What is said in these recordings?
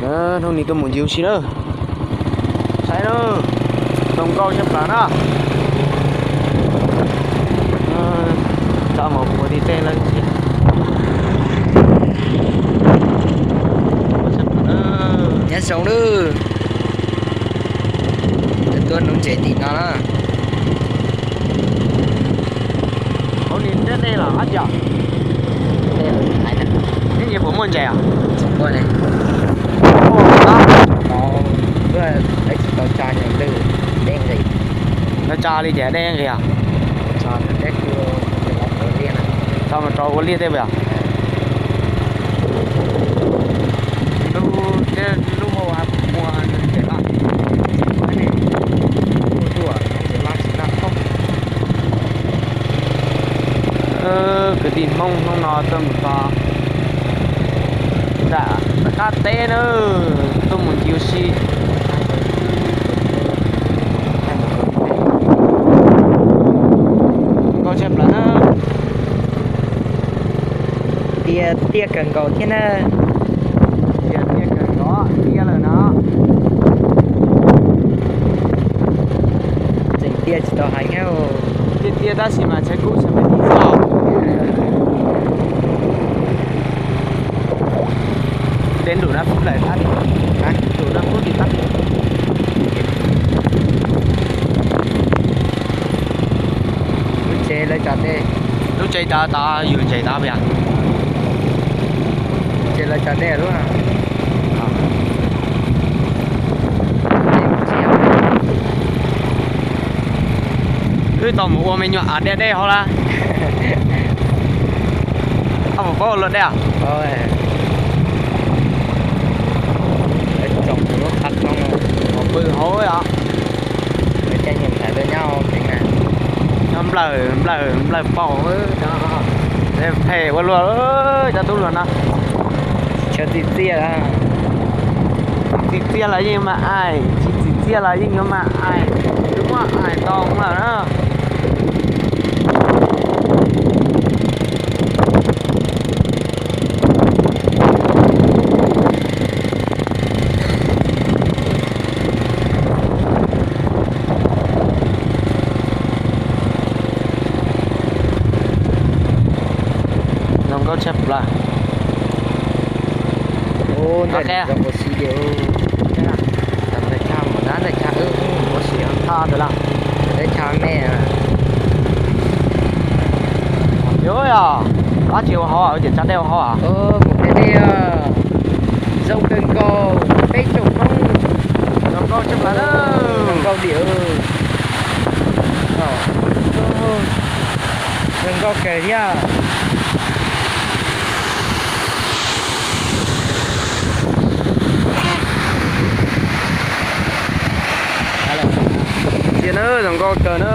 Hnub no tuaj mus ncig ua si na. Saib na, zoo nkauj tshaj plaws na. Tso mus ua tim tej lawm. Nyob zoo lawm. Tuaj nuv ntses tim no na. Ua li ntiaj teb los dab tsi os? Neb nyias puas muaj ntses os? Tsis muaj ne. Tsis tau tsa nws lwj, dej nqis. Tau tsa li ces dej nqis os? Tso mus rau ua liaj tej puas yog? Lub, lub hauv muaj ntses los? Kwv tij Hmoob, hnub no tuaj mus txog nram qab teb na, tuaj mus ncig ua si. Nkauj tshaj plaws na. Tiaj tiaj kawg nkaus thiab na. Tiaj tiaj kawg nkaus, tiaj lawm no. Tseem tiaj tsis tau heev thiab. Tiaj tiaj tab sis mas tsheb kub tsheb me tib txoj. Dej nrus na, pub lawm tab, nrus na, pub tim tab. Lub tsev lawv tso dej. Lub tsev tod tod yus ntses tod puas yog? Lub tsev lawv tso dej lub. Wb tau mus ua me nyuam av dej dej hauv lawm. Koj puas paub ua luam dej os? Tsoom lub qab roob pw hauv os. Nyob nplawm nplawm nplawm paus, phem ua luaj cov tub hluas no. Tsis tsim txiaj los, tsis tsim txiaj los yeej yuav mag aim, tsis tsim txiaj los yeej yuav mag aim, yuav muab aim tau lawm na. Zoo nkauj tshaj plaws. Ntawm no zoo ua si tiag. Ntawm no ntawm no ua si. Teb chaws me. Yog dab tsi ua hauv, ces tsa dej ua hauv. Kuv peb dej zoo kawg nkaus, peb tsoom Hmoob. Zoo nkauj tshaj plaws, zoo nkauj diam. Zoo nkauj kawg thiab. Cia na, zoo nkauj kawg na.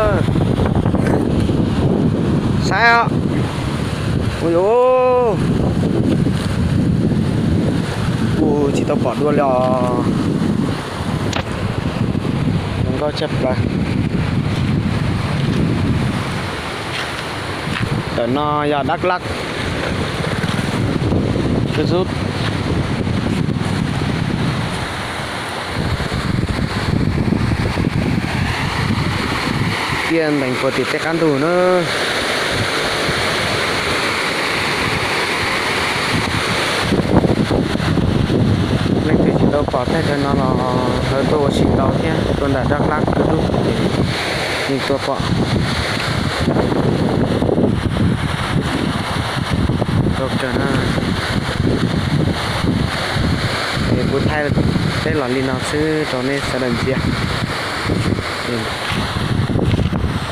Saib os. Ua, kuv tsis tau pom dua li os. Zoo nkauj tshaj plaws. Ntawm no yog Dak Lak. Tiaj ntees puag tim tej qab ntug na. Leej twg tsis tau pom thaij chaw no los lawv tuaj ua si tau thiab, tuaj ntawm Dak Lak Kwv Duj ces yeej tuaj pom. Nkauj kawg na. Es kuv thaij peb los li no xwb rau nej sawv daws ntsia.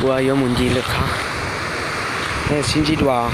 Kuv yuav mus ncig lwm qhov, nej sib ntsib dua.